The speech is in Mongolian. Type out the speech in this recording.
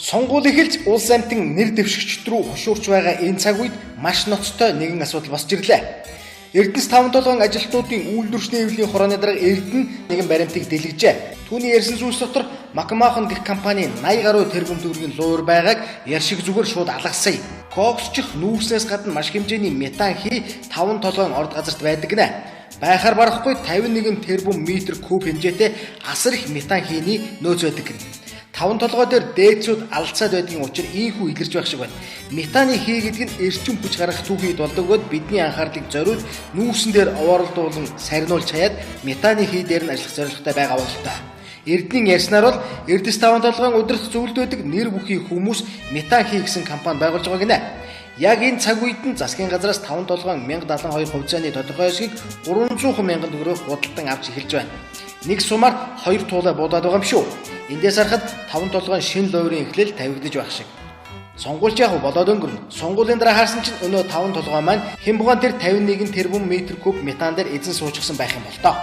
Сонгуул эхэлж улс амьтан нэр дэвшигчд рүү хошуурч байгаа энэ цаг үед маш ноцтой нэгэн асуудал босч ирлээ. Эрдэнэс таван толгойн ажилтнуудын үйлдвэрчний эвлийн хорооны дарга Эрдэнэ нэгэн баримтыг дэлгэжээ. Түүний ярьсан зүйлс дотор Макмахон гэх компани 80 гаруй тэрбум төгрөгийн луур байгааг яр шиг зүгээр шууд алгасан юм. Коксчих нүүрснээс гадна маш хэмжээний метан хий таван толгойн орд газарт байдаг гинэ. Байхаар барахгүй 51 тэрбум метр куб хэмжээтэй асар их метан хийний нөөц байдаг гинэ. Таван толгой дээр дээдсүүд алцаад байдгийн учир ийхүү илэрч байх шиг байна. Метаны хий гэдэг нь эрчим хүч гаргах түүхийд болдог бөгөөд бидний анхаарлыг зориуд нүүрсэн дээр овоорлдуулан сарниулж хаяад метаны хий дээр нь ажиллах зорилготой байгаа бололтой. Эрдэнийн ярьснаар бол Эрдэс таван толгойн удирдах зөвлөлд байдаг нэр бүхий хүмүүс метан хий гэсэн компани байгуулж байгаа гинэ. Яг энэ цаг үед нь засгийн газраас таван толгойн 1072 хувьцааны тодорхой хэсгийг 300 мянган төгрөгөөр худалдан авч эхэлж байна. Нэг сумаар хоёр туулай буудаад байгаа юм шүү. Эндээс харахад таван толгойн шинэ луйрын эхлэл тавигдаж байх шиг. Сонгуульч яг болоод өнгөрнө. Сонгуулийн дараа харсан чинь өнөө таван толгой маань Хямбугаан тэр 51 тэрбум метр куб метан дээр эзэн суучихсан байх юм бол тоо.